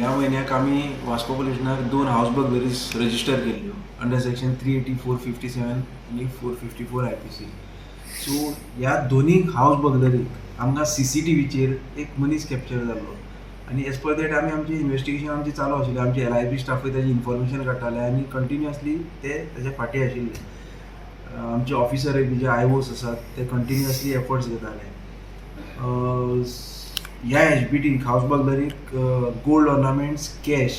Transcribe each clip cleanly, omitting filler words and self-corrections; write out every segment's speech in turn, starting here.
ह्या म्हयन्याक आमी वास्को पुलीस स्टेशनार दोन हावस बर्गलरीज रजिस्टर केल्ल्यो under section 380, 457 आनी 454 IPC. सो ह्या दोनी हावस बर्गलरीक आमकां सीसीटीव्हीचेर एक मनीस कॅप्चर जाल्लो आनी एज पर that आमी आमची इन्वेस्टिगेशन आमची चालू आशिल्ली. आमचे एलआयबी स्टाफूय ताजी इन्फॉर्मेशन काडटाले आनी कंटिन्युअसली ते ताच्या फाटीं आशिल्ले. आमचे ऑफिसरय बी जे आयओस आसात, ते कंटिन्युअसली एफर्ट्स घेताले. ह्या एचबीटी हावस बर्गलरीक गोल्ड ऑर्नामेंट्स, कॅश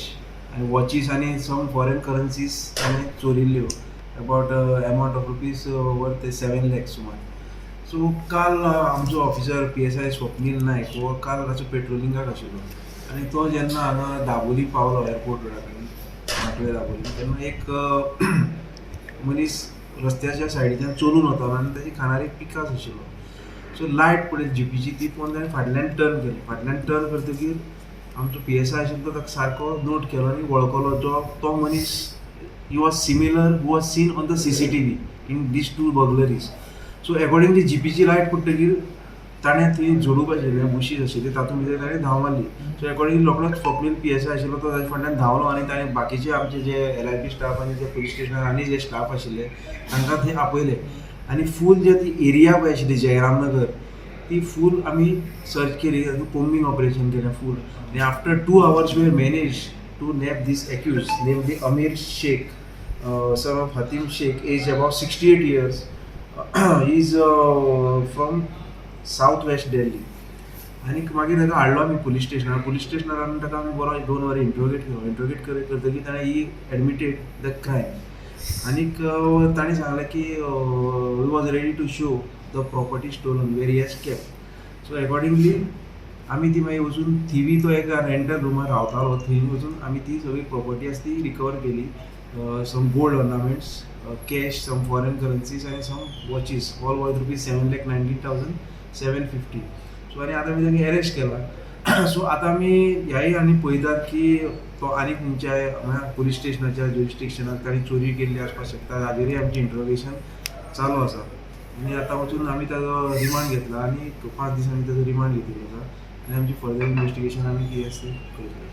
आनी वॉचीस आनी सम फॉरेन करन्सीज ताणें चोरिल्ल्यो, about amount of rupees worth 7 lakhs सुमार. सो काल आमचो ऑफिसर पीएसआय स्वप्नील नायक हो काल ताचो पेट्रोलिंगाक आशिल्लो आनी तो जेन्ना हांगा दाबोली पावलो, एअरपोर्ट रोडा कडेन, माटवे दाबोली, तेन्ना एक मनीस रस्त्याच्या सायडीच्यान चलून वतालो आनी ताच्या खांदार एक पिकास आशिल्लो. सो लायट पळय जिपीची, ती पळोवन ताणें फाटल्यान टर्न केलें. फाटल्यान टर्न करतकीर आमचो पीएसआय आशिल्लो तो ताका सारको नोट केलो आनी वळखलो जो तो मनीस, he was similar who was seen on the CCTV in these two burglaries. So accordingly जिपीची light पडटकीर ताणें थंय झोडूप आशिल्लें, बुशीस आशिल्ली, तातूंत भितर ताणें धांव मारली. सो एकॉर्डिंगली रोखडोच स्वप्नील पीएसआय आशिल्लो तो ताच्या फाटल्यान धांवलो आनी ताणें बाकीचे आमचे जे एलआयबी स्टाफ आनी जे पुलीस स्टेशनार आनी जे स्टाफ आशिल्ले, तांकां थंय आपयले आनी फूल जे ती एरिया पळय आशिल्ली जयरामनगर, ती फूल आमी सर्च केली, कोम्बिंग ऑपरेशन केलें फूल आनी after 2 hours we manage to nab this accused, namely Amir Sheikh, son of Hatim Sheikh, age about 68 years. He is from South West Delhi. आनी मागीर ताका हाडलो आमी पुलीस स्टेशनार. पुलीस स्टेशनार हाडून ताका आमी बरो 2 वरां इंट्रोगेट केलो. इंट्रोगेट करतकीर ताणें ही एडमिटेड the crime आनीक ताणें सांगलें की he was ready to show the property stolen, where he has kept. So accordingly आमी ती मागीर वचून थिवी तो एका रेंटल रुमार रावतालो, थंय वचून आमी ती सगळी प्रॉपर्टी आसा ती रिकवर केली: some gold ornaments, cash, some foreign currencies आनी some watches, all worth ₹7,19,750. So आनी आतां आमी तांकां एरेस्ट केला. सो आतां आमी ह्याय आनी पळयतात की तो आनी खंयच्या पुलीस स्टेशनाच्या जुरिस्डिक्शनात ताणी चोरी केल्ली आसपाक शकता. हाजेरूय आमचें इंट्रोगेशन चालू आसा आनी आतां वचून आमी ताजो रिमांड घेतला आनी 5 दिसांनी ताजो रिमांड घेतिल्लो आसा आनी आमची फर्दर इन्वेस्टिगेशन आमी कितें आसा तें करतले.